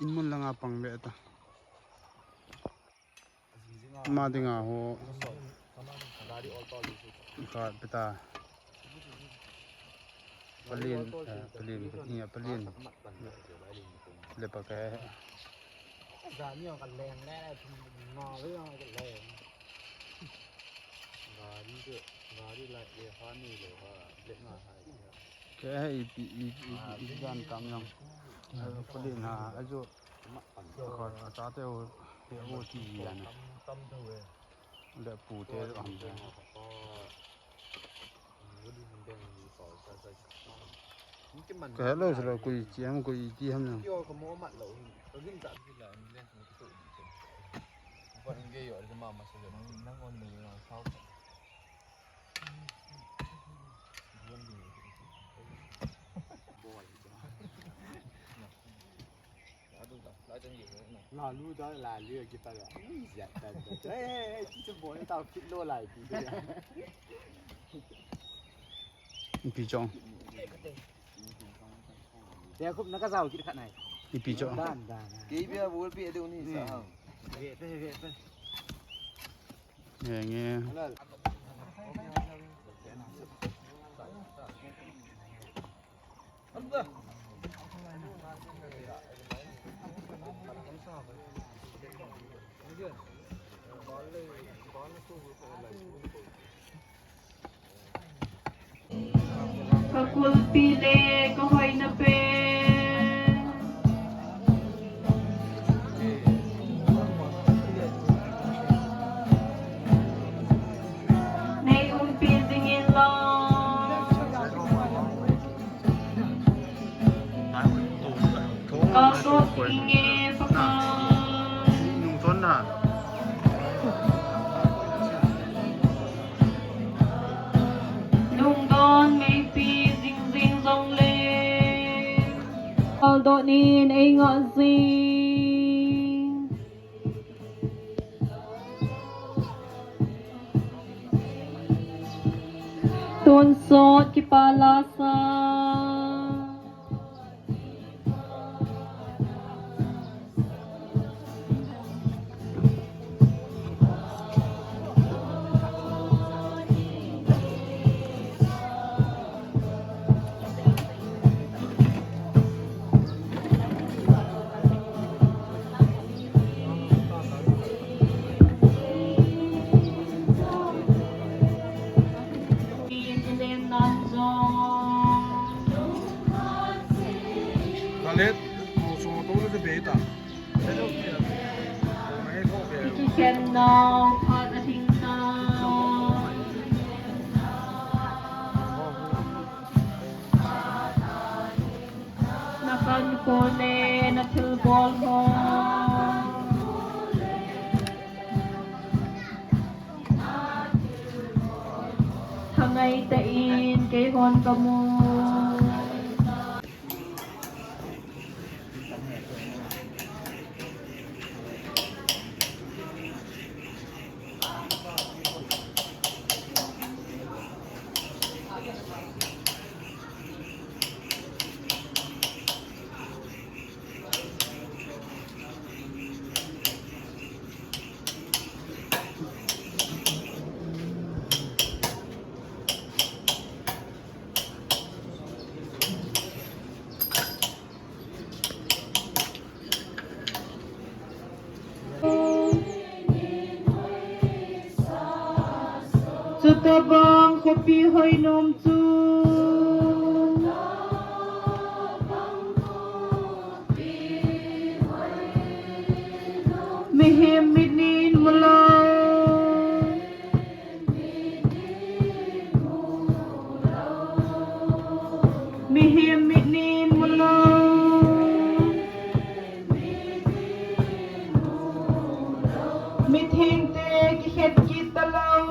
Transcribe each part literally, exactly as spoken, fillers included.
In mun langa pang ve ta. Ma dinga ho. Ka peta. Palin, eh, palin, ni palin. Le pa ka. Jani ka leng le, na le ka leng. Gari ke, gari la le ha ni le ha, le na ha. Ke hai ipi, i, i, i, i jan tam yang. Ai, kuli na, ajo. Ko, acha te ho, he ho ti ya na. Le pu te am. Ka hello sila koi chi ham koi chi ham na. Lalu da lalu kita ya. Ui, ya, da, da. Eh, eh, eh, kita boy tao fit lo lai ti ya. Ipi chong. Ya, khup na ka jao kit khat nai. Ipi chong. Dan, dan. Kei bia bol pi adu ni sa. Ve, ve, ve, ve. Nge, nge. Ka kulpi le ka hoina pen. Nei umpi jing in lang. Ka sot inge Pakai. Nungton na. Lungdon meipi jing jing jong le. Kaldon in ei ngah jing. Tonsot kipah lasa. Khaled, mo so to le beta. Kikhen nau phat a thing ta. Na kankho le na thilbol ho. Thangai tah in keihon kamu. Chutabang khopi hoi nom chu mihem mit nin mulo. Mihem mit nin mulo. Mitheng te kikhen kit talou.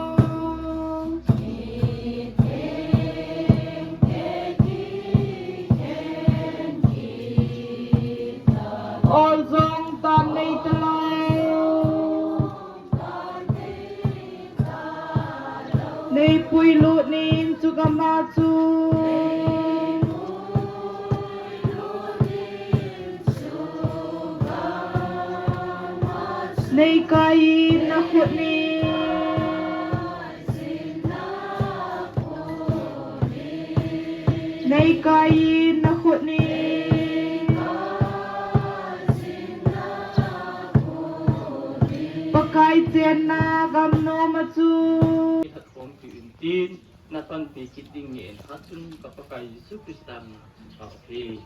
Ol jong tan nei talou. Nei kai in na khut ni. Nei kai in na khut ni. Pakai chenna gam nom a chu. Khat khom ti in tin, na panpi kit ding ngen khat chun ka Pakai Jesu Christa min in ka thum e.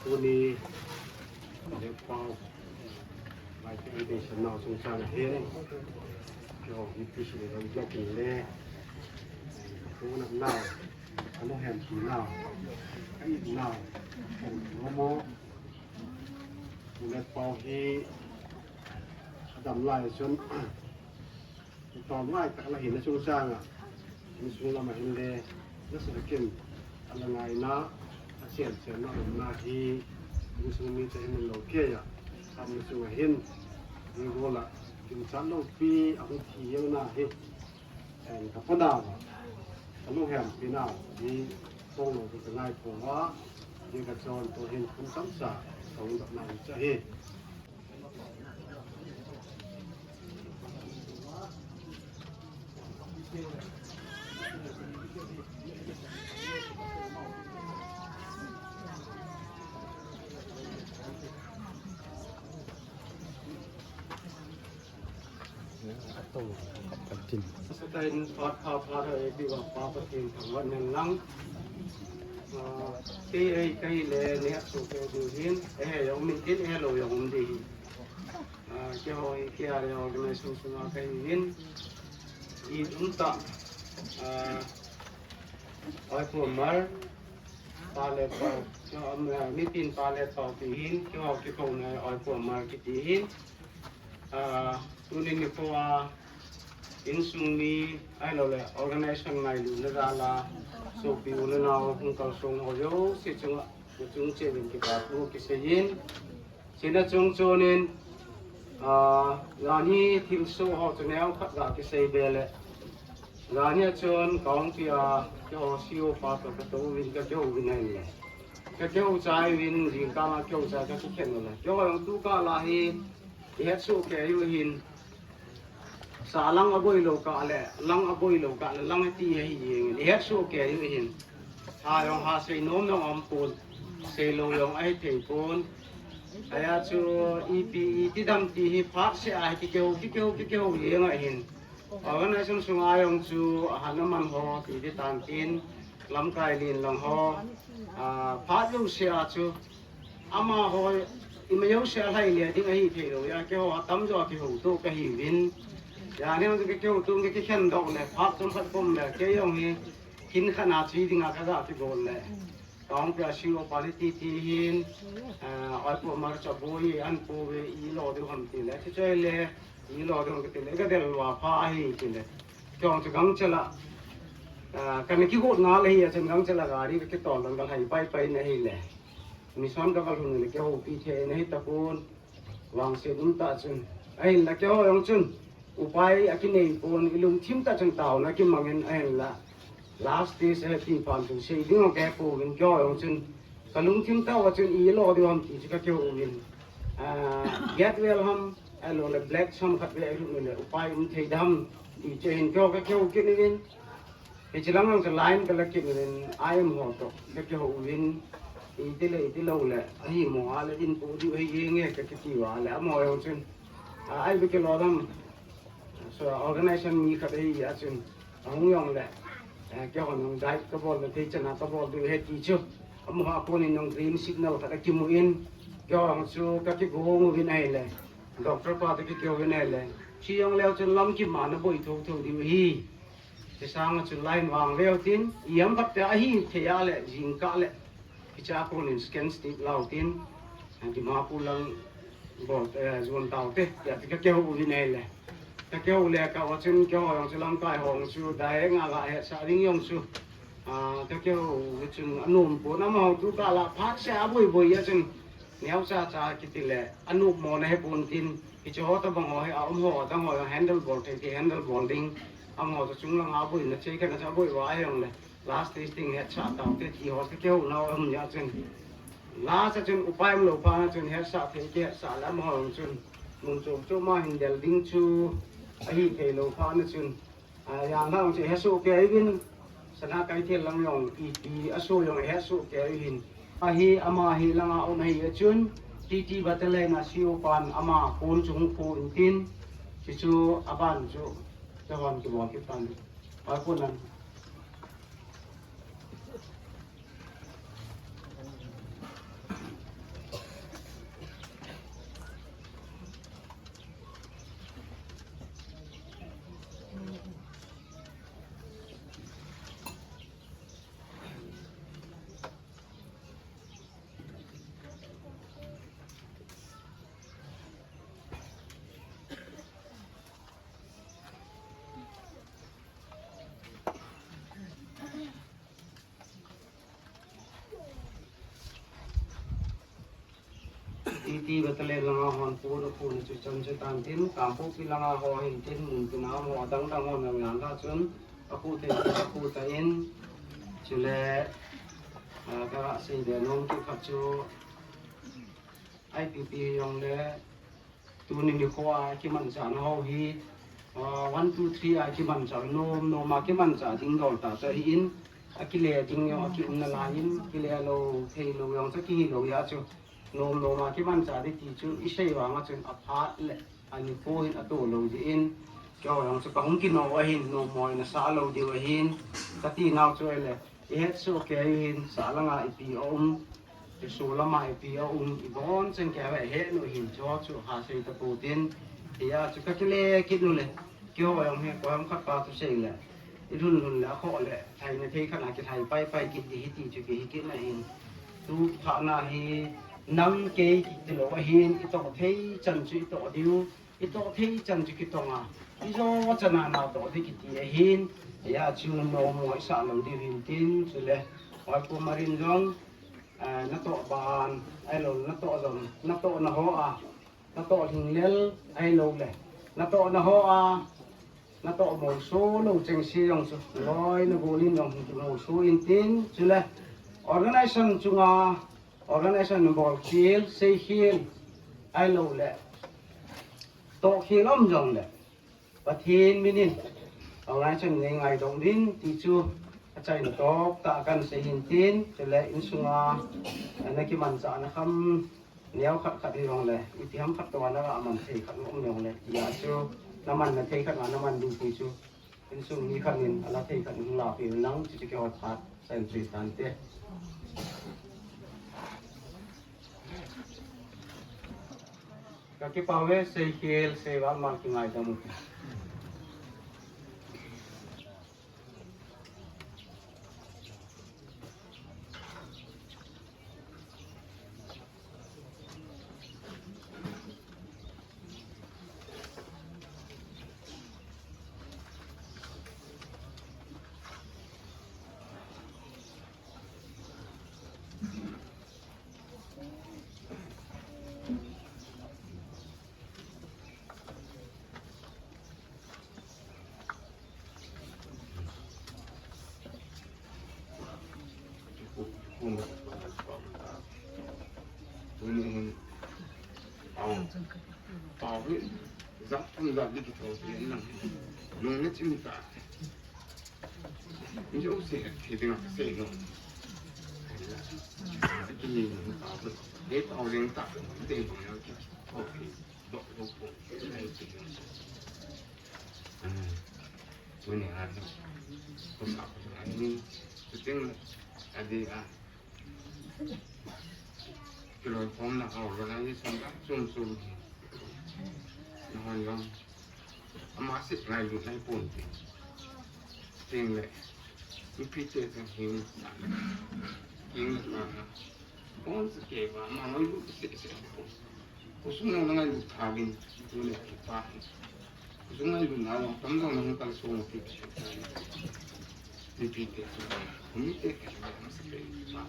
Tuni, Nepal, Lai te invitation nau chungchang ahin, keiho hi P C le lou block in le, tuna nau, anu hem tu nau, kai nau, hem tu mo, Nepal hi, adam lai chun, Tawm ngai tak la hin a chungchang a, insung lam a hin le, nasa takin, a la ngaina, a sian sian na umna hi, insung mi te hin lo kei a, a insung a hin, ni gola, kin chan lo pi, a hung thi yeng na hi, en ka pa da, ka lu hem pi na, ni tong lo ka ngai po wa, ni ka chon to hin kun sam sa, ka hung dap na hi cha hi. Satan phat phat phat e, pi wa pa pa tin thang wan nang lang. Ah, kei ei kei le ne a su kei du hin, eh, yong min tin, eh, lo yong um di hin. Ah, keiho hi K R A organization sunga ka hi in, i um ta, ah, Oi Pu Mar, Pa le Pau, um, ah, mitin Pa le Pau ti hin, keiho kikhouna Oi Pu Mar kiti hin. Ah, tuni nikho a, insung mi, ahilou le, organization ngailutna jal a, sopi u le nao, hung kalsong ho jouse chunga, nachung cheh uvin kipa thu kisei in. Chuna chung chun in, ah, jan hi thilsoh ho chu neo khat ga kisei be le. Jan hi a chun ka hung pi a, keiho C O pa toh ka tou uvin ka kihou uvin ahi le. Ka kihou chai uvin, jingkah a kihou chai ka kikhen u le. Keiho jong tu kah la hi, i het soh kei u hin. Sa lang a boi lou kah le, lang a boi lou kah le, lang a ti ahi jeng in, i het soh kei u hin. Ha jong ha sei nom jong um pon, sei lou jong ahi thei pon. Ahi a chu ipi iti dam ti hi phat seh a hi kikihou, kikihou, kikihou jeng ahin. Organization sunga jong chu ahan aman ho ti ti tan tin, lamkai lin lang ho, ah, phat jouse a chu Amaho, ima jouse a lhai le ding ahi thei lou, a keiho atam jo a kihou to ka hi uvin. Jan hi ka kihou to ka kikhen doh le, phat chomkhat pom le, kei jong hi, hin khat na chi ding a ka ga kibol le. Ka hung pi a C O pa ni ti ti hin, eh, Oi Pu Mar cha boi, an pu ve, i lo diu ham ti le, ti choi le, i lo diu ham ti le, ka del lua pha ahi ti le. Kei jong chu gangchel a, eh, ka na kigot ngal ahi a chun gangchel a gari ka kitol lang ka lhai pai pai na hi le. Mission ka va lhun le kihoupi thei na hi tapon, vangset um ta chun. Ahinla keiho jong chun, upai akinei pon, i lungthim ta chun taona kimangin ahinla. Last stage ahi ti pan chun sei ding jong kahe pouvin keiho jong chun. Ka lungthim tah uva chun i lo diu ham ti chu ka kihou uvin. Ah, get well ham, ahilou le black sam khat ve ahilou le upai um thei dem ti chu hin keiho ka kihou kit uvin. Hiche lang lang chu line ka la kit uvin, I M ho toh ka kihou uvin, iti le, iti lou le, ahi mo a le, in pu diu ahi jeng e ka kiti uva le, amaho jong chun, a, ai be kilo dam, so organization mi khat ahi a chun, ahung jong le, eh, keiho jong guide ka bol le, thei chan a ka bol diu ahi ti chu, amaho a kon in jong green signal khat akimu in, Keiho chu kakigong uvin ahile, doctor pa toh kikihou uvin ahile, hijongleu chun lamkim a naboi thotho diu ahi. Chusanga chun line vang leu tin, ijemkhat tia ahithei a le, jingkah le, hichea konin scan tip lau tin, Dimapur lang bol, eh, jon taute, tia kakihou uvin ahile. Kakihou le kah uva chun, keiho jong chu lamkai ho jong chu, direct a gahetsah ding jong chu, ah, kakihou chun anom pon, amaho tu kah la phatseh a boi boi a chun, neocha cha kiti le, anopmo na hepon tin, hiche ho tobang ho hi, aum ho, adang ho jong handle bol thei thei, handle bol ding, amaho chu chunglang a boina thei khat na chu aboi uva ahijongle, last stage ding hetsah taute ti ho chu kihouna um jeh chun. Last a chun upai umlou phat na chun hetsah thei kihetsah le amaho jong chun mun chom chom a hin del ding chu ahithei lou phat na chun, ah, Jangthang chu hesoh kei uvin, Sanakeithel lang jong ipi asoh jong hesoh kei uvin. Ahi ama hi langa um ahi a chun, T T Battalion a C O pan ama kon chu hung phu intin, chuchu aban chu, chahon kibol kit tan. Oi, kon nan. T T Battalion langa hon puna puna chu chan chu tan tin, Kangpokpi langa ho hin tin, mun tin a ho adang dang ho nang yang kha chun, apu te, apu ta in, chule, ah, kasei be nom kit khat chu, I P P jong le, tuni nikho a kimanchahna ho hi, ah, one, two, three a kimanchah, nom nom a kimanchah ding dol tah chu ahin, akile ding jong akiumna lai in, kile lou, thei lou jong chu kihi lou jeh chun, nom nom a kimanchah ding ti chu isei vang a chun aphat le, anikho hin ato lou jeh in, keiho jong chu kahung kino ahin, nommo in asah lou diu ahin, kati nau chu ahile, ihetsoh kei u hin, sah langa ipi aum, isoh lama ipi aum, ibon cheng kei a ihet u hin, chuho chu hasei tapou tin, hia chu kakile kit u le, keiho jong hi, koiham khat pa thusei le, ilhun lhun le, akhoh le, lhaina thei khat a kilhai pai pai kit ding ahi ti chu kihe kit na ahin. Tu phat na hi, nang kei kiti lou ahin, itoh thei chan chu itoh diu, itoh thei chan chu kitong a, ijo chan a natoh ding kiti ahin, hia chu nommo isah lou diu hin tin, chule, Hoipu Marin jong, ah, natoh ban, ahilou, natoh jong, natohna ho a, natoh lhinglel, ahiloule, natohna ho a, natoh mouso lou chengse jong chu, loi nagol in jong hin kimouso intin, chule, organization chunga, organization bolkhel, seikhel, ahiloule, tohkhel um jongle, Pathen min in, organization nei ngaidam uvin, ti chu achaina tah tah kahin sei hin tin, chule insunga, nakimanchahna kham, neo khat khat hijongle, itiham khat toh a naman thei khat um jongle, tia chu, namanna thei khat a naman ding ti chu, insung mi khat in, ala thei khat in hung lapeh un lang, chuchu kihot phat, sain chui tante. Kakipah uve, seikhel, seival mal kingaidam ute. Tuni hin, au, pao hi, jat tam jat ding kithou thei in lang. Lung na chim ta. Jouse, thei ding a kasei nom. Kini pao hi, dei pao ding ta, dei bang jong kithou thei. Dok dok po, ai ti jong. Ah, tuni a, ko sa ko sa ni, tu ting a di a. Kiloi khomna organization dang chom chom hi. Nahon jong ama seh ngailutna hipon ti. Tengle mipite chang hing, hing na. Kon sa ke ba, ma ngailut seh seh. Khosung na ngailut tha bin, tuni kipa hi. Khosung ngailutna jong tam jong na hung kalsong ti. Mipite chang, mipite chang, ma sa ke ba.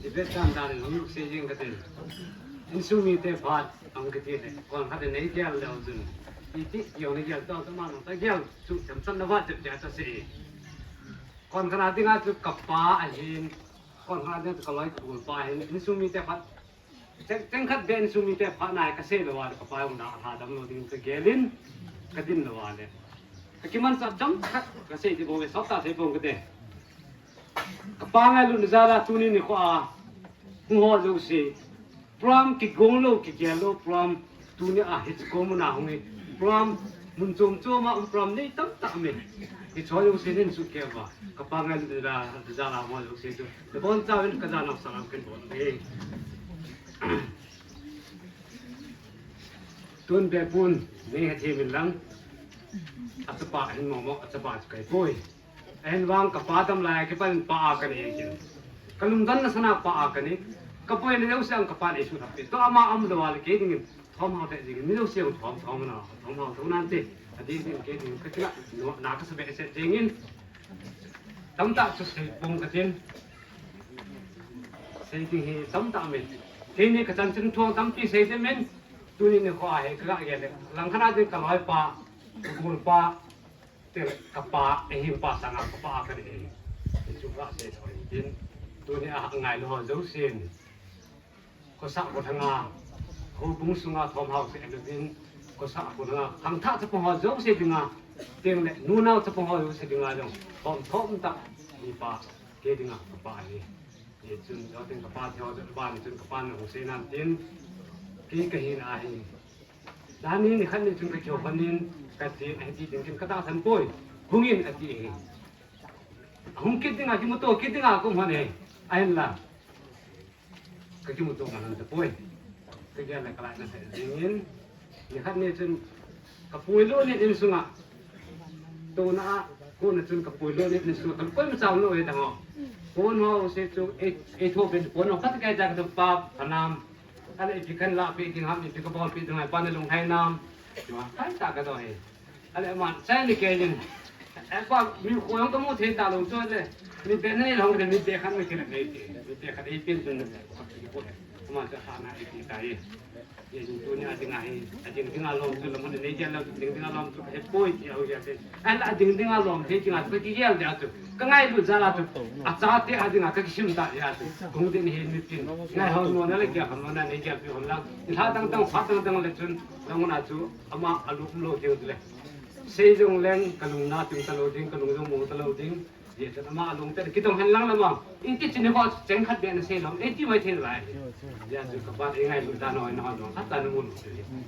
Ibe tan dan in hung sei jing katin. Insung mite phat hung kiti le. Kon khat in nei gel leu chun. Iti jong nei gel tau tau ma nang ta gel chu cham chan na vat chep cha ta sei. Kon khat a dinga chu kapa ahin. Kon khat a dinga chu kaloi kul pa ahin. Insung mite phat. Cheng, cheng khat beh insung mite phat na kasei lou a, kapa jong na lha dam lou ding kagel in, kadin lou a le. Kakimanchah chang khat kasei ti bou ve, sop ta sei bou kate. Kapa ngailutna jal a tuni nikho a hung ho jouse. Program kigong lou, kigel lou, program tuni a hiche kom a hung hi. Program mun chom chom a um program nei tamtah um e. Hiche ho jouse nei sukeh uva. Kapa ngailutna jal a hung ho jouse chu. Nabonchauvin kajana salam kahin bol e. Tun beh pun, nei hethem in lang. Achapa hin momo, achapa chu kahipoi. Ahin vang kapa dam lai a kipan in pa a kanei e kin. Kalungdonna sanga pa a kanei. Kaboina jouse a kapan eisuh lhap e. Tua ama um lou a le kei dingin thom hao thei jingin, mi jouse jong thom thom na, thom hao thou nante. Ading ding kei dingin kakilah, na kasa behseh jingin. Tamtah chu sei pong katin. Sei ding hi tamtah um e. Keini kachanchin thu tampi sei ding um in. Tuni nikho a hi kaga gel le. Langkhat a ding kaloipa, kagolpa, te kapa, ehin pa sanga kapa kanei e. Hichu kasei thou in tin. Tuni a ngailu ho jousen. Khosah khothanga, houbung sunga thom hao seh louvin, khosah khothanga, khangthah chapang ho jouse dinga, tengle nunao chapang ho jouse dinga jong, thom thom tah, mipa, kei dinga, kapa ahi. Hichun, jouse kapa, thei ho jouse, ban chun kapa na hung sei nan tin, kei kahina ahi. Dani nikhat ni chun kakihou phat in, kachen ahi ti ding kin katahsan poi, hungin ati ahi. Hung kit dinga, kimuto kit dinga, kum hon ahi, ahinla. Kakimuto man tapoi. Kagel le kalai na sei jingin. Nikhat ni chun kapuilut in insunga. Tuna a, kona chun kapuilut in insunga. Kalkoi ma chang lou e tang o. Pon ho se chu, ei, ei tho pen pon ho khat kai ta ka pa, panam. Ala ipi kan la pe ding ham, ipi kabol pe ding ham, pa na lunglhai nam. Chua, kai ta ka do he. Ale man, chai ni ke jin. E pa, mi khoyang kamu thei ta lou chu le. Mi pe na ni long de, mi pe khan mi ke na nei te. Mi pe khan ei pen chun ne. Man cha ha na ei ti ta ye. Ye jin tuni a ding a hi, a ding ding a lom chu la mun nei ja la ding ding a lom chu he poi ti au ya te. Ala ding ding a lom thei ding a chu kigel ja chu. Ka ngailu jal a chu. Achate a ding a kakisim ta ya chu. Kung din he mi tin. Ngai hon mo na le kya hon mo na nei ja pi hon la. Ni ha tang tang pha tang tang le chun. Nang na chu. Ama alung lou ding le. Sei jong leng kalung na ting talou ding, kalung jong mo talou ding. Ye chu ama alung te kitong hen lang lama. Iti chini ko cheng khat be na sei lou. Iti mai thei lai. Ya chu kapa e ngailu dan noi na hon jong khat ta na mun.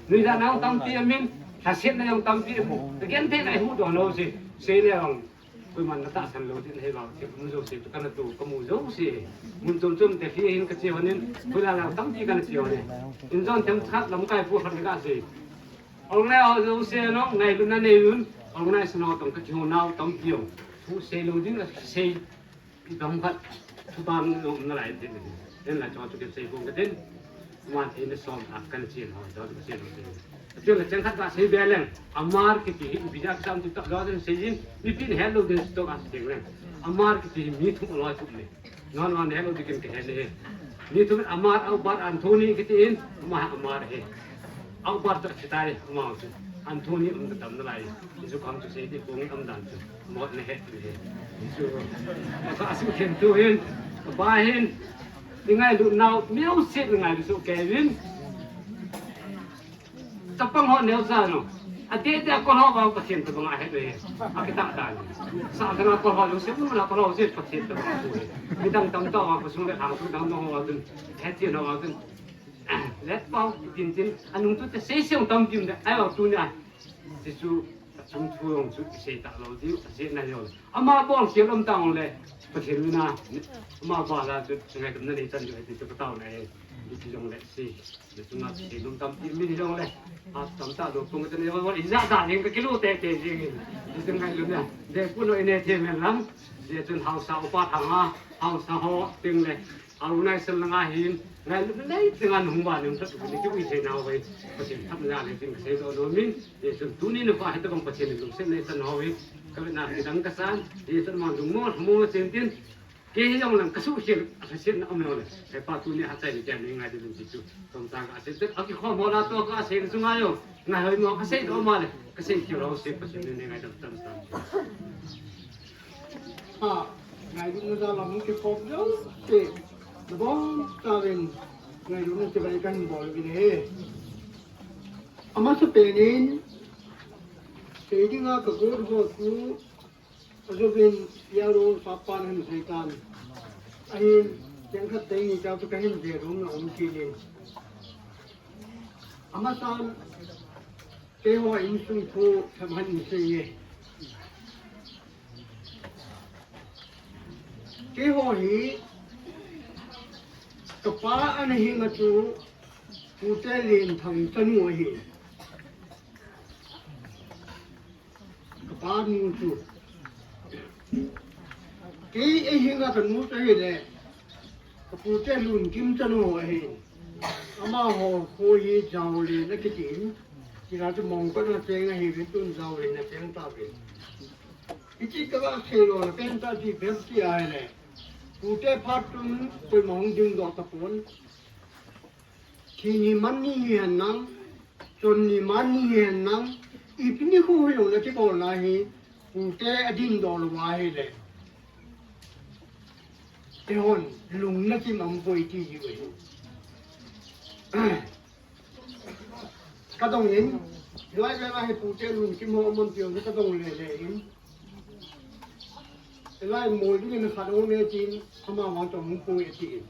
Nui dan na jong tampi amin, lhasetna jong tampi amin. Again te na hu don lou sei. Sei le jong. Koiman na tahsan lou ding ahi vang, thil um jouse chu kana tu, kamu jouse. Mun chom chom te hi hin kache hon in, koila la tampi kana che hon in. Injon them khat lamkai pu khat kasei. Organize ho jouse nong, ngailutna nei un, organize ho tong kakihou nau tampi jong. Thu sei lou ding asei, idam khat, thu ban jong um nalai ding. Hinla chu chu kasei pong katin. Ama thei na som a kan chen ho, dol ka chen ho. Achu la chang khat ka sei be leng. Amar kiti hi bijak sam tu tak dol sei jin. Mi pin hello din sto ka sei leng. Amar kiti hi mi thum loi thum ni. Non non hello dikin ke he ni. Mi thum Amar Akbar Anthony kiti in. Ama Amar he. Akbar tak sitai ama chu. Anthony um tam nalai. Isu kam chu sei di kong am dan chu. Mot na he ni he. Isu. Ka asu khen tu hin. Ba hin. Ni ngailu nau, music ni ngailu su Kevin. Chapang ho neo sa no. Ati ati a kolhou vang Pathen tabang a het ve. Akitah tah. Sa kana kolhou jong se mun la kolhou se Pathen tabang a. Midang tamtah vang pasung le thang su dang dong ho dun. Het chin ho dun. Let pau tin tin anung tu te sei sei tampi um de. Ai vang tunia. Jesu achung thu jong chu sei ta lou diu, sei na jong. Ama bol kial um tang le. Pathen na. Ama ba la chu ngaidam na nei chan diu ti chu patao na e. Ti jong le sei. Chunga thei lum tampi min jong le, a tamtah lo pung tan jong, ijat dan jing ka kilu tete jing in. Ti jong ngailutna. Deipun ho ine the men lang. Ti chun haosa upa thanga, haosa ho teng le. Arunachal langa hin, ngailutna nei tenga hung va ning tah tu ni ki ui thei nau vai. Pathen thapna le tin ka sei doh nom in. Ti chun tuni na pa hetobang Pathen lungset nei chan ho hi. Ka ve na kidang ka san. Ti chun ma lungmong mo chen tin. Kei hi jong lang ka suhkhel, a suhkhel na um jong le. He pa tuni a chai ni kei ni ngai ding ti chu. Tong ta ka sei, a kikhom ho la to ka sei chu ngai jong. Ngai hoi mo ka sei to ma le. Ka sei ki lo sei pa sei ni ngai dam tam tam. Ha, ngai ding na la mu kikhom jong sei. Na bom ta ven. Ngai ding na ti bai kan bol vi ne. Amasa penin. Sei ding a ka got ho chu. Ajo vin, ya ro sa pan hin sei tan. Ahin, yang khat tei ni ka tu ka hin je rum na um ki ni. Amasan, keiho insung thu tham han sei ye. Keiho hi, ka pa ana hi ma chu, Pu Te Len Thang chanu ahi. Ka pa nu chu. Kei ei hinga ka nu chu ahile. Ka pu Te Lun Kim chanu ahi. Amaho kho hi Jaole na kiti in. Tina chu mong ko na cheng ahi vin tun Jaole na cheng ta vin. Iti ka va sei lo na pen ta ti pen ti ahile. Pu Te phat tun koima hung ding doh tapon. Thi ni man ni hi hen lang, chon ni man ni hi hen lang, ipi ni khu hi jong le kibolna hi, Pu Te adin doh lou va ahile. Eihon, lung na kim um poi ti hi ve. Ka dong in, lai lai lai Pu Te Lun Kim ho amun pio ka dong le le in. Lai mo ding in khat ong le tin, ama vang tong poi ti in.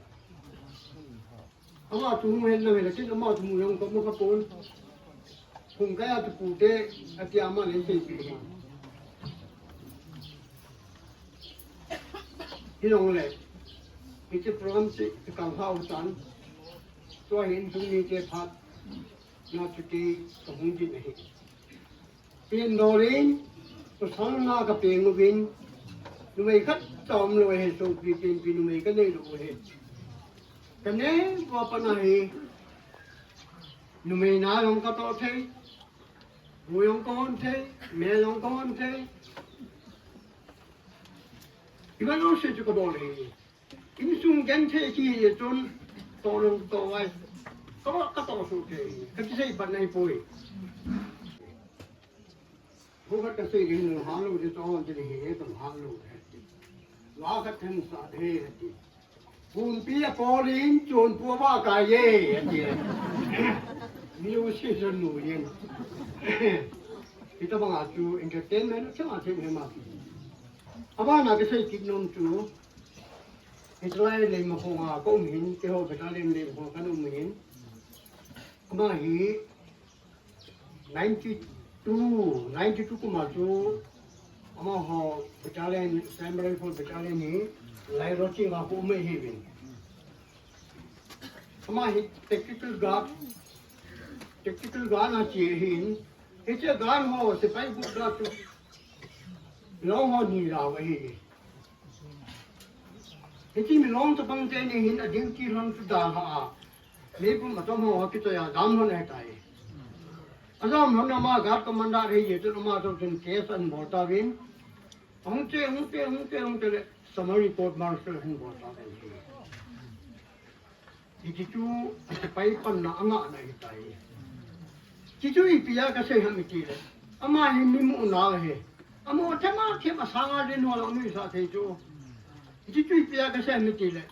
Ama thu mu hen lang hen, lakin ama thu mu jong ka mu kha pon. Hung kaya tu Pu Te, ati ama nei sei pi. Hi jong le, hiche program chu ka kal hao tan. Tua hin tu ni te phat, na chu kei ka hung din ahi. Pin dorin, pasal na ka peng uvin, numei khat cha um lou ahi, sopi penpi numei ka nei lou ahi. Ka nei uva pat na hi, numei na jong ka toh thei, bu jong ka hon thei, mel jong ka hon thei. Ivan jong se chu ka bol ahi. Insung genthei kiti chun, toh lou toh vai. Toh ka toh suh thei. Ka kisei pat nahi poi. Vo khat kasei ding, hal lou ding, toh ding hi, toh hal lou ding. Va khat themsa ding ti. Pumpi a polin chun pu va kai ye ti. Music jong nu yen. Hitabang a chu entertainment chang a them he ma. Abana kasei kit nom chu. Hiche lai Leimakhong a ka um hin, keiho battalion Leimakhong a ka um hin. Ama hi ninety-two, ninety-two kum a chu amaho battalion, Assam Rifle battalion hi Lairochin a ka um ahi uvin. Ama hi tactical guard, tactical guard a che ahin, hiche guard ho, sepai guard a chu Long ho ni jao ahi. Hiche Milong chapang teni hin a duty lhon chu dalha a. Meipum atom ho akichoi a jam lhon ahitai. Ajam lhon a ama guard commander ahi jeh chun ama chun case ahin bol tauvin. Ahung che, ahung che, ahung che, ahung che le summary court martial ahin bol tauvin. Hiche chu sepai panna angahna ahitai. Hiche chu ipi a kasei ham itile. Ama hi mi mu nau ahi. Amu thema them asanga din ho jong nuisah thei chu. Hiche chu ipi a kasei ham itile.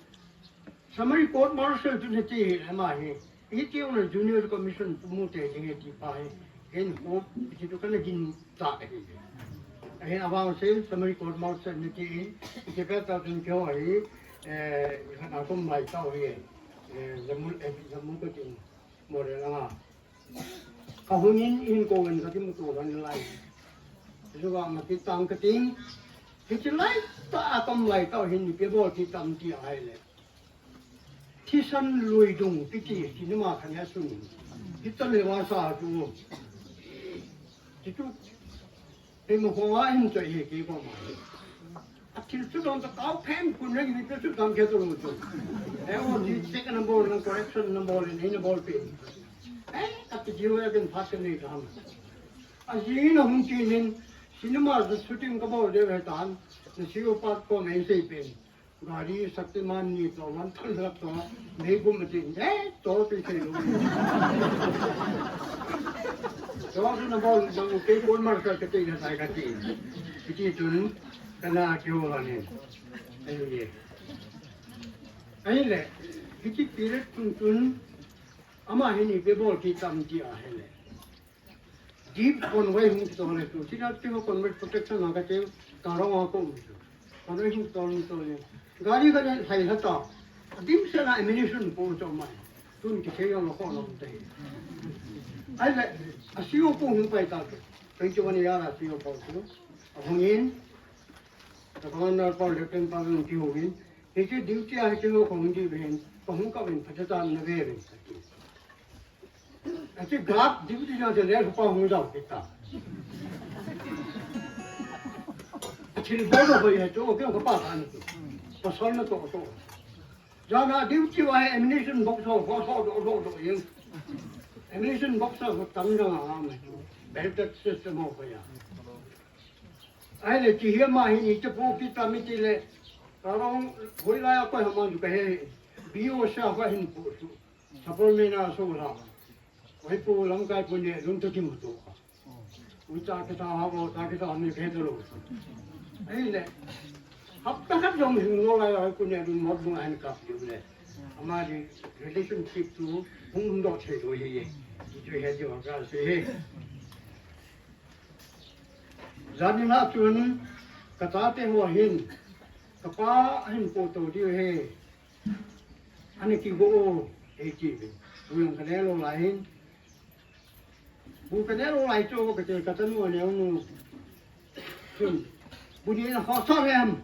Summary court martial chu hiti hi ama hi. Hiti jong le junior commission pu mu te ding ahi ti pa hi. Hin ko, kichi tu kana gin ta hi. Ahin abang se, summary court martial ni ti in, kichi pe ta tun kyo hi, eh, kana kum lai ta hi, eh, Jammu, eh, Jammu ka tin, mo le nga. Ka hungin in ko ngan ka ti mu to ran lai. Zuwa ma ti tang ka ting, kichi lai ta a kam lai ta hin ni pe bol ti tam ti a hai le. Thisan Luidung kiti cinema khat hi asun. Hitan le vasa chu. Tichu. Hei mo hoa hin choi he ke ko ma. A thil chu don ta kau phen kun le ni chu dam ke to lo chu. E o ti check na bol na correction na bol ni na bol pe. E ka ti jiu ya ken phat ni dam. A ji na hung ti nin cinema shooting ka bol de he tan. Na si o pat ko mai sei pen. Gari Shaktiman ni to man thon lak to, mei gum ti, eh, to ti sei lo. To tu na bol, na u ke kon mar ka te na sai ka ti. Kiti tun, kana kyo la ni. Ai ye. Ai le, kiti period tun tun, ama hi ni pe bol ki tam ti a he le. Deep convoy hung to le tu. Sina ti ho convoy protection na ka te, ka rong a ko. Convoy hung to le to le. Gari ka le sai la to. Dim se na ammunition po to mai. Tun ki se yo lo ko lo te. Ai le, a si yo po hung pai ta ke. Twenty-one ya la si yo po tu. A hung in. Ka commander pa le pen pa hung ki hung in. He ki duty a he ki lo ko hung di ben. Ko hung ka ben pa ta na ve ben. Ati gap, duty na de le pa hung dau kita. Thil bol lo hoi he chu, ke ka pa kan chu. Pasal na to to. Jana duty wa he ammunition box ho, ho, ho, do, do, do, yin. Ammunition box ho tam jang a ma chu. Belted system ho ya. Ai le ti he ma hi ni te po kita mi ti le. Ka rong hoi la ya ko ha ma ju ka he. B O sa ka hin pu chu. Support me na so la. Oi pu lamkai pu ne lung to ki mu to. U cha ke ta ha bo, ta ke ta ne ke to lo. Ai le. Hapta khat jong hin lo la oi pu ne lung mo bu an ka pu le. Amari relationship chu hung do che do ye ye. Chu he jo ka se he. Jani na chun ka ta te ho hin. Ka pa hin po to di he. Ani ki go o, ei ki ve. Bu yang ka ne lo lai hin. Bu ka ne lo lai chu ka te ka ta nu ne nu. Chun. Bu ni na ho so hem.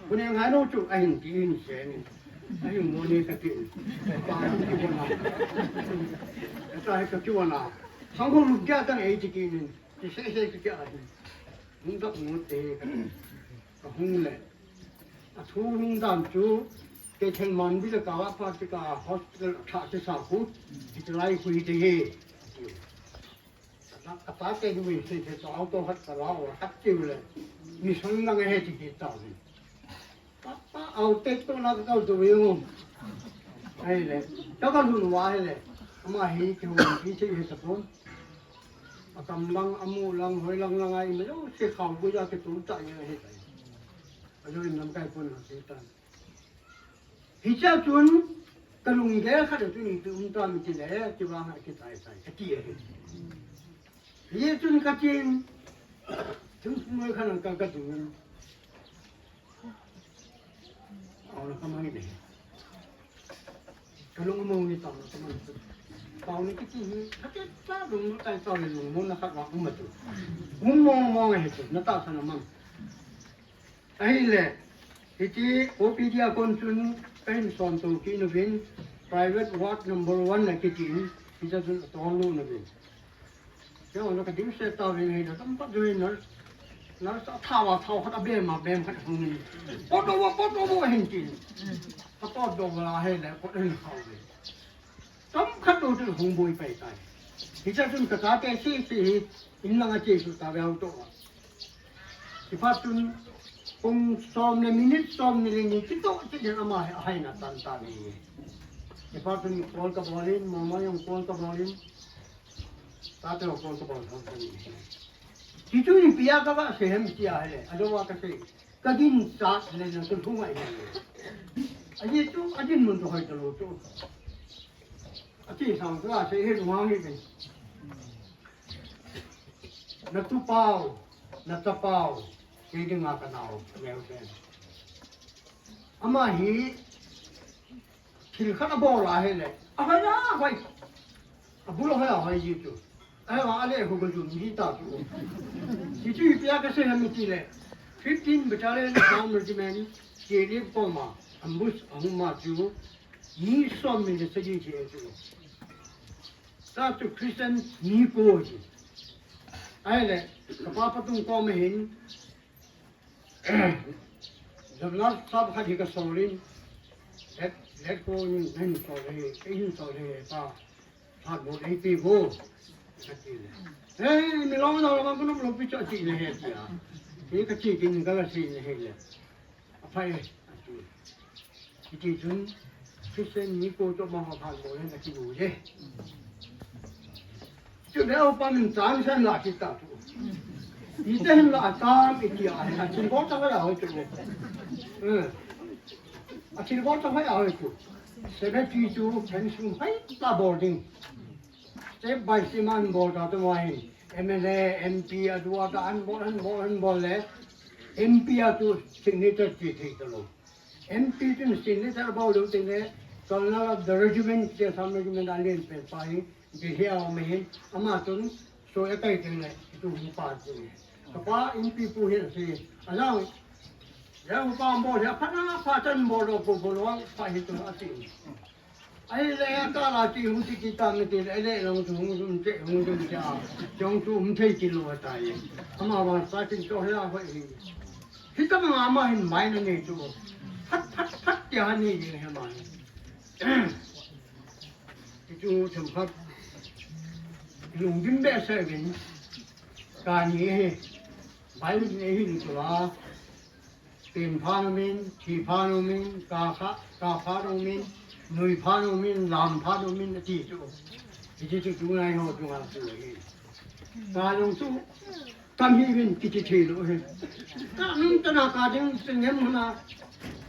Bu ni ngai no chu a hin ki hin se ni. A hin mo ni ka ti. Pa ki bo na. Ka ta he ka ki bo na. Sang ho lu ja ta ei ti ki ni. Ti se se ki a hin. Hung ka mu te ka. Ka hung le. A thu hung dan chu, kei thei man bi le ka va pa ti ka hospital tha ti sa khu, ti lai khu hi te he. Ka ta te du se se to auto hat ka la o hat ti le. Mi sang na he ti ki ta ni. Pa pa au te to na ka du yo. Ai le. Ka ka lu wa he le. Ama hi ki hu ki ti he sa pon. A kam lang, a mu lang, hoi lang lang a i ma lo se khau bu ja ke tu ta ye he ta. A lo in lam kai pon na se ta. Hicha chun ka lunggel khat chu ni tu um ta mi ti le, ti vang a ki tai tai, ka ti e. Hi chun ka tin, chung moi khan ka ka tu. Au na ka mang ni. Ka lung mo ni ta ka mang. Pau ni ki ti hi, ka te ta lung mo tai ta lung mo na ka wa um tu. Um mo mo he tu, na ta sa na mang. Ahile, hiti O P D a kon chun ka hin son to ki nu vin, private ward number one na ki tin, hita chun ton lu na vin. Yo, na ka ding se ta vin hei na tam pat vin na, na sa thawa thaw khat a bem a bem khat hung ni. Pot do wa, pot do wa hin tin. Ka pot do wa hei le, pot hin khaw vin. Tam khat do chun hung boi pai tai. Hita chun ka ta te si si hi, in lang a che su ta ve au to. Kipatun kong som le minute som ni le ni kito ti den ama hai na tan ta ni. Kipatun call ka bol in, mama jong call ka bol in. Tate jong call ka bol thang thang ni. Kitu ni pia ka ba se hem ti a hele. Ado wa ka se. Ka din sa le na tu thung ai. Aji tu, ajin mun tu hoi tu lo tu. Ati sang tu a se he lu hang ni. natupau, nachapau, kei dinga kanao, neo ten. Ama hi, thil khat abol ahile, ahoi ahoi. Abul ahoi ahoi ji chu. Ahivang ale hu ka jum ji ta chu. Hichu ipi a kasei ham itile, fifteen Battalion Assam Regiment, K L F koma, ambush ahung ma chu, mi som min le sagi thi e chu. Sa chu Christian mi ko ji. Ahile, kapa patung koma hin, Jamna sap khat hi kasol in, let, let go in, nahin sol e, keihin sol e, pa, phat bol eipe o, kati le. Hey, mi lom dau lama kunop lopi chu ati nahi tia. Kei kati kin kasei nahi le. Aphai, ati. Hiti chun, Christian mi ko chu ama ho phat bol hen kati bou le. Chu le upa min chang san la kit ta chu. Ite hin la a chang iti a, a thil bol ta hoi a hoi chu le. Eh. A thil bol ta hoi a hoi chu. Cemetery chu fencing hoi ta bol ding. Step by step an bol ta tu ma hin. M L A, M P a tu a ta an bol, an bol, an bol le. M P a tu signature ti thei ta lou. M P chun signature bol lou teng le, Colonel of the Regiment, ti Assam Regiment a len pen pa hi, Delhi a um ahin, ama chun, so e kai teng le, itu hung pa teng le. Kapa M P pu hin si, alang, le hung pa bol hi, aphat na, aphat chan bol lou, bol, bol lou, pa hi tu ati. Ahile a kala ti hung ti kita me ti le, le long tu hung tu che, hung tu che a. Jong tu hung thei ti lou ta ye. Ama ba sa tin to he a hoi hi. Hita ma ama hin mai na nei chu. Phat, phat, phat ti a nei jing he ma. Ti chu themkhat. Lungdim behseh uvin. Kani hi. Bible nei hin chu la. Pen phan umin, thi phan umin, ka kha, ka phan umin, nui phan umin, lam phan umin, ati chu. Hiti chu tunai ho chunga chu hi. Ka jong chu, tam hi vin kiti thei lou hi. Ka nung ta na ka ding, sing hem na,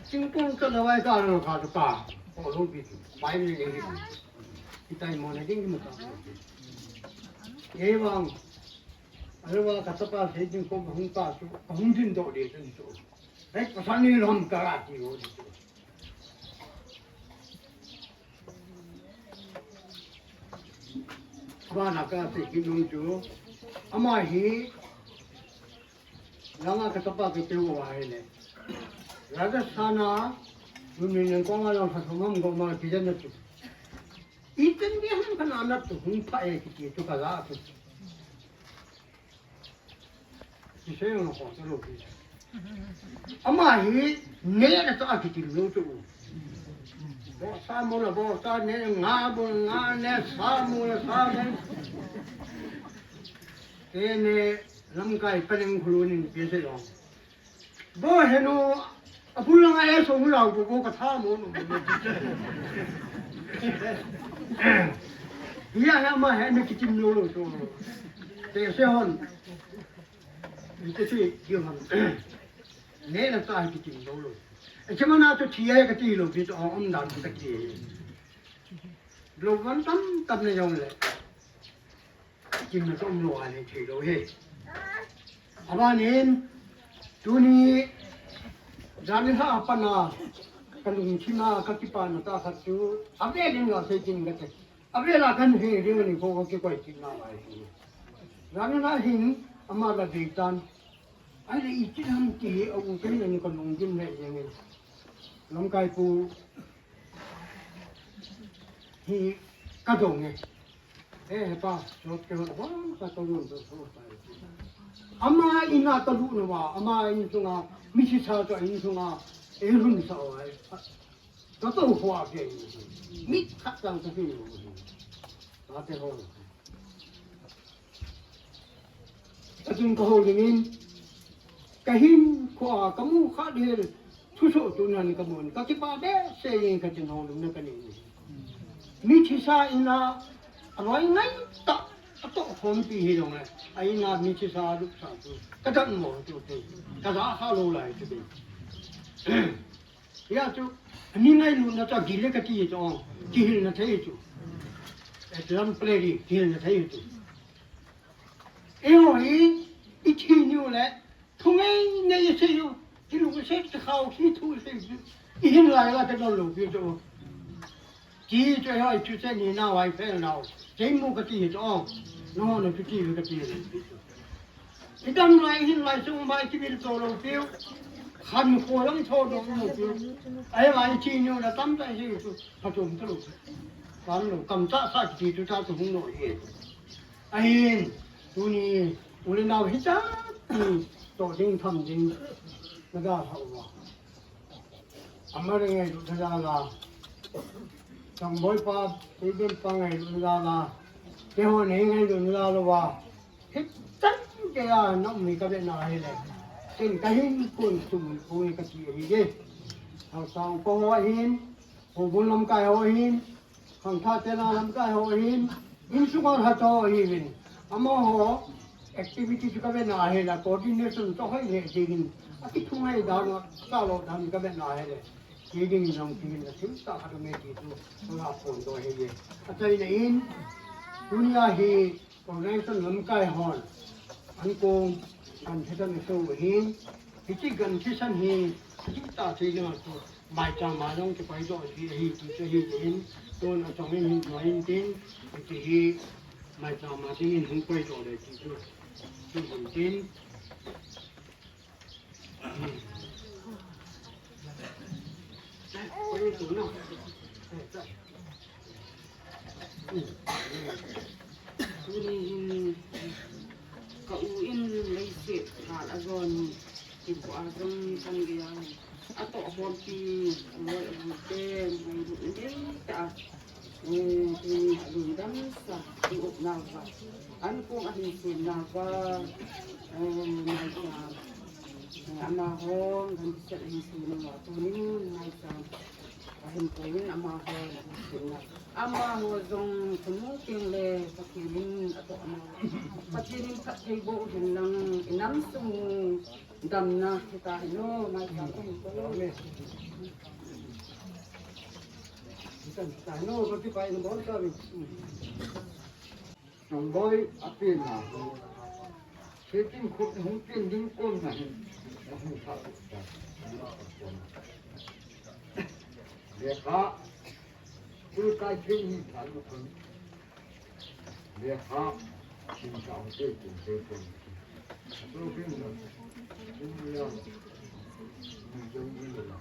sing kong ka la wai ka lo ka chu ka. Ko lo bi chu. Pai ni ni. Kitai mo na ding mo ka. Ye wang. Ahivang ka chapa sei ding ko ka hung ta chu, ka hung din doh de chu ni chu. Hei, pasal ni lom ka ra ti ho ni chu. Abana ka sei kit nung chu. Ama hi, langa ka chapa ka teu a hi le. Rajasthan a, nun ni neng kong a long sa thum ham go ma ki jan na chu. Itin di ham ka na na tu hung pha e kiti chu ka la chu. Kisei na ko ta lo ki. Ama hi ne na ta ki ti lo tu. Bo sa mo la bo sa ne nga bo nga ne sa mo la sa mo. Te ne lamkai pa ning khulu ning pi se lo. Bo henu Abul langa e song lau ko ko ka tha mo no. Iya ya ma he ne kitim lo lo so. Te se hon. Ni te si di hon. Ne na ta kitim lo lo. E chama na to thi ya ka ti lo bi to om dan ta ki. Lo van tam tam ne yong le. Kin na tom lo a le thei lo he. Abanin, tuni, jani ha apana, ka lungthim a, ka kipana ta khat chu, ave ding la sei kin ka te. Ave la kan he ding ni ko ka kikoi kin na lai chu. Jani na hin, ama la dei tan. Ai le i chin ham ti, a u ken ni ka lungthim le yeng. Lamkai pu, hi ka dong e. Eh, he pa, chot ke hon bang ka to nun to so pa. Ama ina ka lu no wa, ama in sunga, mi si sa to in sunga, e run sa wa. Ka to khwa ke. Mi khat sang ka hin. Ka te ho. Achun ka houlim in, ka hinkhoa ka mu khat hel, thusoh tunan ka mun, ka kipah behseh in ka chin houlimna ka nei. Mi thisa ina, a loi ngai tah, a toh khompi hi jong le, a ina mi thisa a lupsa chu, ka dan mo chu te, ka ja kha lou lai chu te. Hia chu, ani ngailutna chu agil e kati chu, kihilna thei chu. Example di, kihilna thei chu. Eiho hi, ithi niu le, thungai nei isei u, kilungset khao, kithu isei u, ihin lai la kadon lou piu chu. Ti chu eiho ithuset ni nau, ahi fel nau. Kei mu kati hi chu, nangho na chu ti ve kati ve. Idam lai, ihin lai sung mai kivilto lou piu. Khankho jong thodoh lou piu. Ahi lai ithi niu le tamtah isei u chu, phatom talou. Pan lou, kamchahsa kiti chu ta chu hung lou hi. Ahin, tuni, u le nau hichan, toh ding tham ding, naga lhah uva. Ama le ngailut na jal a. Changboi pa, Teiben pa ngailut na jal a. Keiho nei ngailut na jal uva. Hichan geiya na um hi kavet na ahile. Ken kahinkho sum poi kati ahi je. Haosang pa ho ahin, houbung lamkai ho ahin, Khangthah tena lamkai ho ahin, insunga lhata ho ahiuvin. Amaho activity chu kavet na ahile, coordination chu hoi lheh dingin, akithungai dan, akalo dan kavet na ahile. Ti dingin jong ti hin, athil tah khat aume ti chu, kaga phondoh ahi. Achaina in, tunia hi, Organization lamkai hon, ankong, ganthi san aso ahin, hiche ganthi san hi, hiche tah thei ding a chu, maicham a jong kipaidoh ding ahi, ti chu ahi tin, tun achom in hin, hin tin, hiche hi, maicham a ding in hung paidoh le ti chu, chu hin tin. Tuni hin ka u in leiset hal a jon hi, hinkho a jong kan gei a, atoh khompi, aloi alhun te, ngailut in dei tah a, eh, tuni a lungdam sa, i um nauva, ankong ahin sun nauva, eh, maicham, eh, amaho, ganthi san ahin sun nauva, tunin maicham, ahin kouvin amaho, ahin sun nauva. Amaho jong thumu teng le Pathen in atoh nau. Pathen in phatthei boh u hen lang, inam sung u damna hita hen o, maicham kahin koi. Amen. Hita hen o, Pathen in bol ta ve. Changboi apen na. Setin khu hung pen ding kom na hin. Hung pha ta. Lekha. School kai thei ni pha lu khun. Lekha. Sim sa hung te kin te kin. School kin na. Kin ya. Ni jong ni la.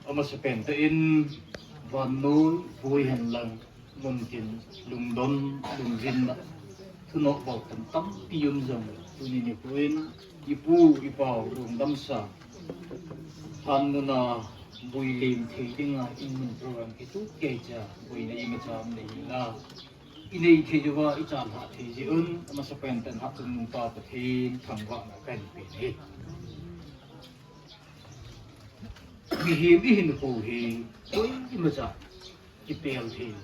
Amasapen tah in vannoi boi hen lang, muntin lungdon, lungjinna, thunoh bol tan tampi um jong, tuni nikho in, ipu, ipau, lungdamsa, thanmun a boi lem thei dinga, in mun program kitup kei cha, boina imacha um le hi la. Inei thei uva, ichan hah thei jeh un, amasapen tah in Hatchungnung pa Pathen thangvahna kahin pe ahi. Mihem ihinkho hi, koimacha kipel thei.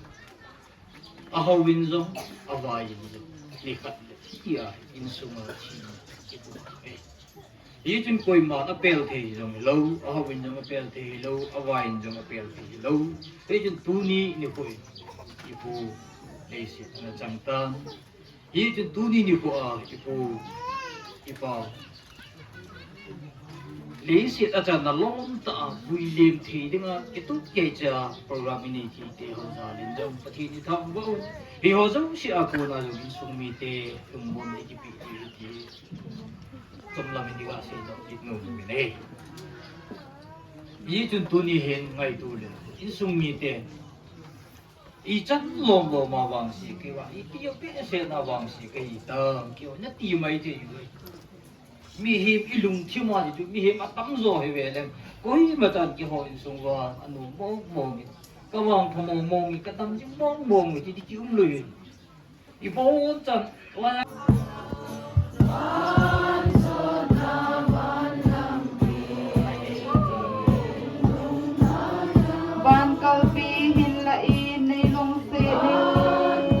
Ahao in jong, avai in jong, nikhat le hitia insunga thina kimu ahi. Hichun koiman apel thei jong hilou, ahao in jong apel thei hilou, avai in jong apel thei hilou. Hichun tuni nikho in, ipu leiset ana chang tan. Hichun tuni nikho a, ipu, ipa, leiset a chang na lom tah a, boi lem thei dinga, kitup kei cha, program inei thei te ho jal in jong, Pathen ithangvah u. Hiho jouse a kona jong insung mite, lungmon ikipe thei u ti. Chomlam in iga seidoh kit nom in ahi. Hichun tuni hin ngaito le, insung mite, ichan lom lom a vangse kei uva, ipi ipi sena vangse kahi tam, keiho nati mai thei u ahi. Mihem ilungthim a chu, mihem atamjo hi ve leng, koimachan keiho insung uva, anom mong mong in, kavangpha mong mong in, kadam jing mong mong in, ti ti kium lou in. Ibonchan, van kalpi hinlah in nei lungset in.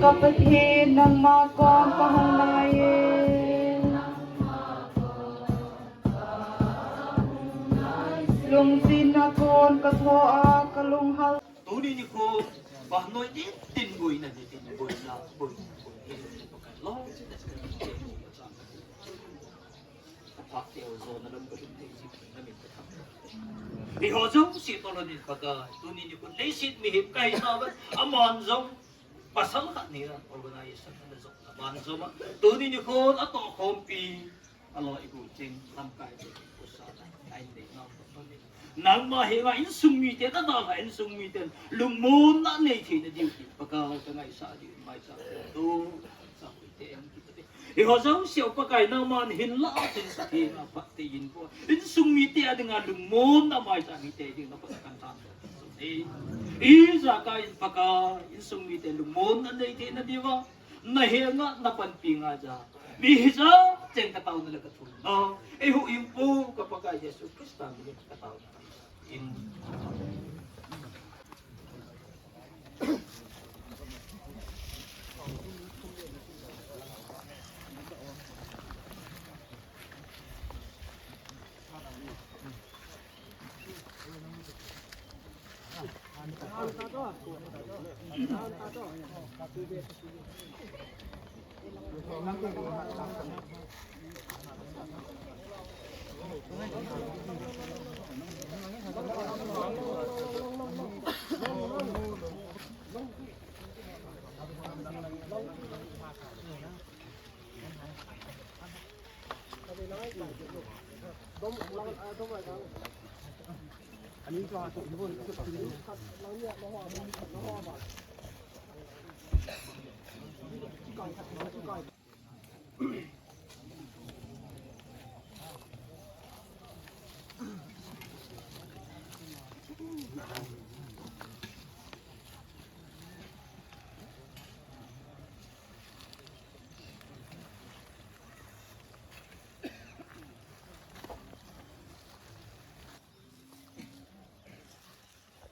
Ka Pathen, nangma kon kahung nai e. Lungset na kon katho a, kalunghal. Tuni nikho, vannoi din din boina, din din boina, boina, boina. Eiho jouse tolon in Pakai, tuni nikho leiset mihem kahi tauve, aman jong pasal khat nei a organization ana jong aman jong a, tuni nikho atohkhompi, aloi igu ching lamkai te kusa na, ahin nei nau tuni. Nangma henga insung mite, nadalha insung mite lungmonna nei theina diu hi Pakai kangaisah diu, maicham tu, sa hui te en ki te. Eiho jouse u Pakai nangman hinlah a chun sa thei na phat te in po. Insung mite a dinga lungmonna maicham mite ding na phat kan tan. Ijakai in Pakai, insung mite lungmonna nei theina diuva, na henga na panpi nga ja. Mi hijat cheng kataona le kathumna. Eihuhhingpu ka Pakai Jesu Christa min in kataona.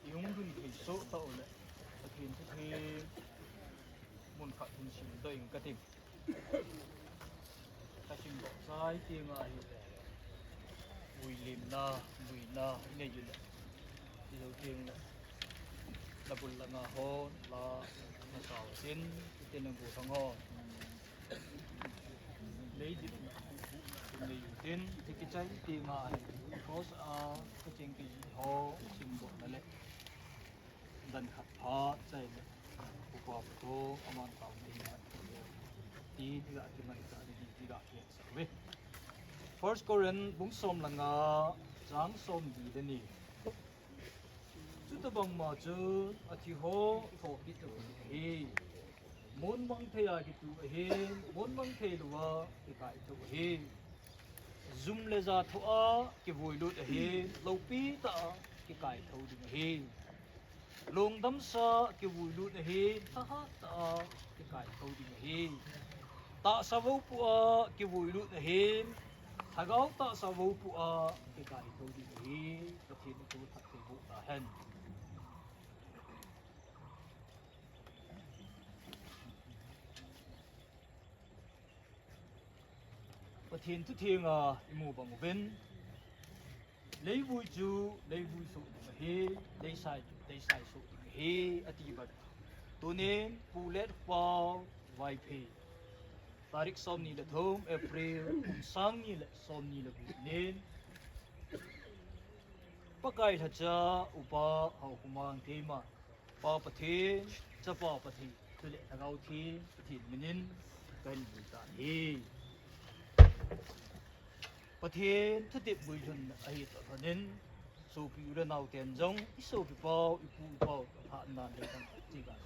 Ihung dun thei soh tau le, Pathen thu thei mun khat hin simdoh ing kati. Kasimdoh chai teng ahile, vuilimna, vuina inei u le, tijou teng le, nabul langa hon la nasao tin, ite nabul langa hon. Leidip na, nei u tin, ti kichai teng ahi, cross a kaching kiji ho simdohna le, dan khat pha chai le, upa pha to aman tao ni na, ti, ti ga kimai ta ni, ti ga kian sa ve. First Corinth bung som langa, chang som li le ni. Chutabang ma chun athi ho thopeh tabang ahi. Mon mang thei a kitu ahi, mon mang thei lou a kikai thou ahi. Jum le ja thoh a kivui lut ahi, loupi tah a kikai thou ding ahi. Lungdamsa kivui lut ahi, thahat tah a kikai thou ding ahi. Tahsa vopu a kivui lut ahi, thagau tahsa vopu a kikai thou ding ahi. Pathen in thu phatthei boh tahen. Pathen thutheng a imu bang uvin, leivui chu leivui soh ding ahi, leisai chu leisai soh ding ahi, ati bang. Tunin Pu Letpao Vaiphei, tarik somni le thum April, kum sang ni le somni le gup nin, Pakai lhacha Upa Haokhommang Keima, Pa Pathen, Chapa Pathen, chule Lhagao Theng Pathen minin kahin bui tan ahi. Pathen thutep bui lhun ahi toh lhonin, sopi u le nao ten jong, isopi pau, ipu ipau, lhahna le kan ti kan.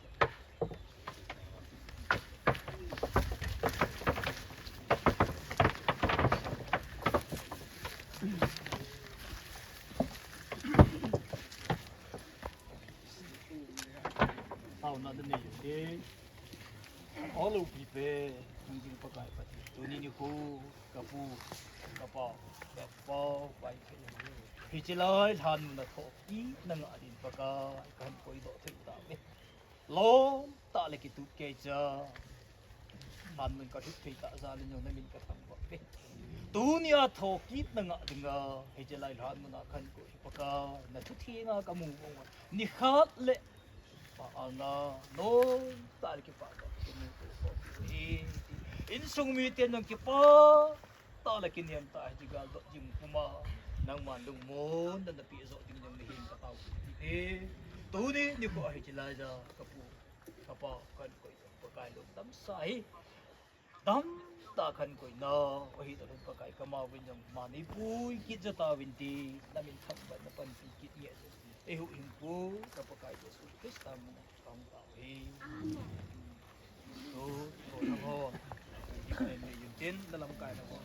Taona le nei u te. All of people, hung jing Pakai Pathen. Tuni nikho, kapu, kapau, kapau, pai. Hiche lai lhan na thoh, i na ngah din Pakai, kahin koidoh thei tauve. Lom tah le kitup kei cha. Lhan mun ka lhut thei tah jal in jong na min ka thangvah uve. Tunia thokit na ngah dinga, hiche lai lhan mun a khan koi hi Pakai, na thu thenga ka mu vang uva. Nikhat le pha anga, nom tah le kipah tah ka mu vang uve. Insung miten jong kipah tah le kinem tah hiche gal dot jing puma, nangman lungmonna na peh joh ding jong nahin ka tao kit e. Tuni nikho a hiche lai ja ka pu, ka pa, khan koi jong Pakai lungdam sa hi. Dam tah khan koi na, ahi tah lhon Pakai ka ma uvin jong, ma nei pui kit jo tauvin ti, na min thangvah na panpi kit nge. Eihuhhingpu, ka Pakai Jesu Christa min a ka hung tao hi. Amen. Tu, tu na ho. Amen. Tin, na lamkai na ho.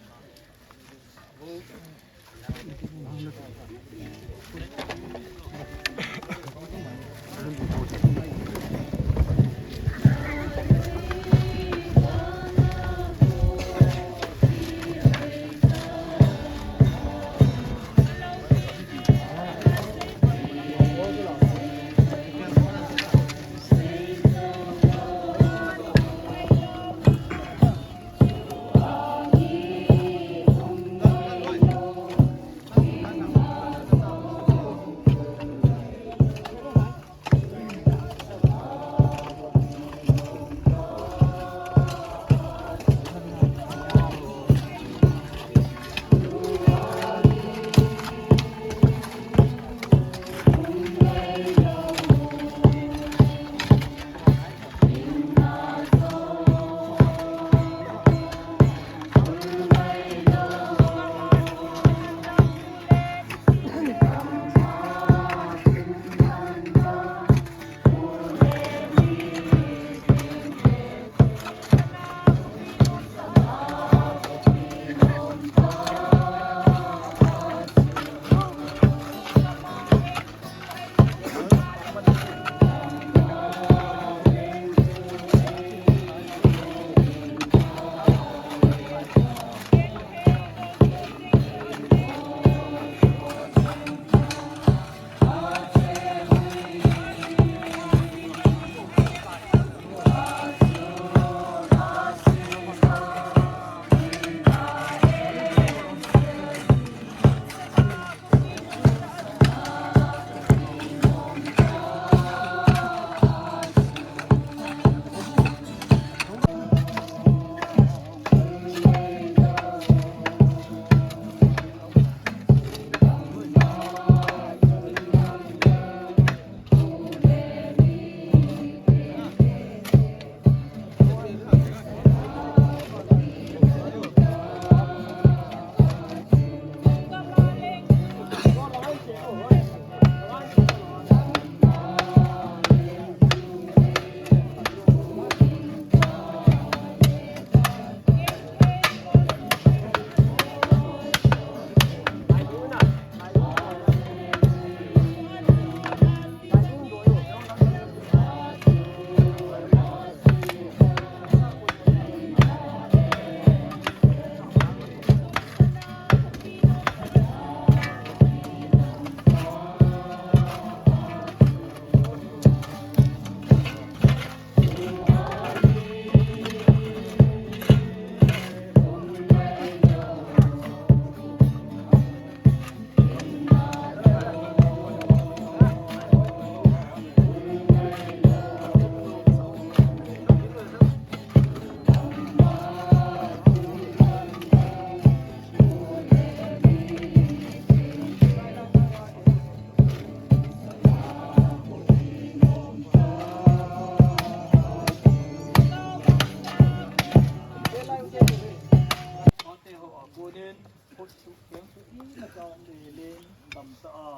Ate ho a konin, khut su, keng su, i na ka le le, dam ta a.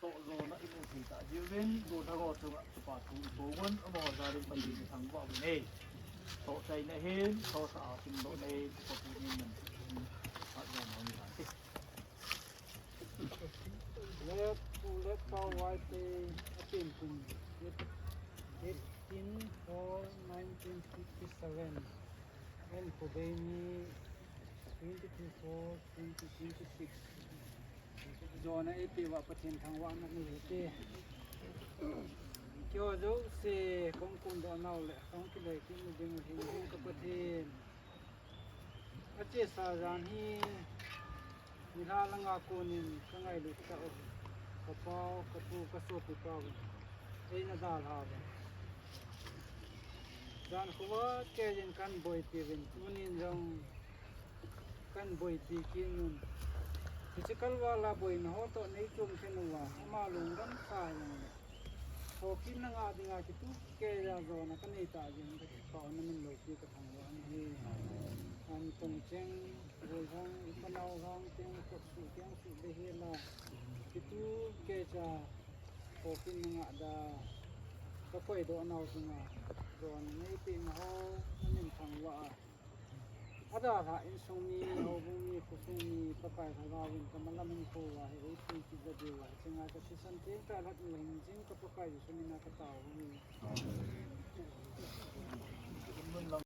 Toh jona i mu thei ta jiuvin, gollhang ho chunga kipa thu i phong un, amaho jalin Pathen i thangvah uvin e. Toh chaina hin, toh sa a kin doh nei, Pathen in man. Hat jona ni ta te. Let, let Pau Vaite, a pen kum, eighteen four nineteen fifty-seven, and today ni twenty-two four twenty twenty-six. Jona eipeh uva Pathen thangvahna nei hite. Keiho jouse kong kumdoh nau le kong kiloi kit na ding u hin, hing ka Pathen. Achesa jan hi nilhah langa konin ka ngailut tah u, ka pau, ka pu, ka sopi pau in eina dalha uvin. Jan khovah keiyin kan boipi uvin, tunin jong kan boipi kit un. Hiche kalval a boina ho toh nei chom khen uva, ama lungdam sa jong le, thokitna ngah dinga kitu keiya jona ka nei tah jeh in ka kipah u, na min loupi ka thangvah in ahi. An tong cheng, gol hang, i panau hang teng, kot suh teng suh be hela, kitu keicha thokitna ngah da ka koidoh nau chunga jona nei pehna ho na min thangvah a, adalhah insung mi, houbung mi, khosung mi, Pakai Lhagaovin ka malam hinkho uva hi eipui kit diu ahi, chunga ka thisan teng tah lhat u hing jing ka Pakai Jesu mina ka tao u ahi.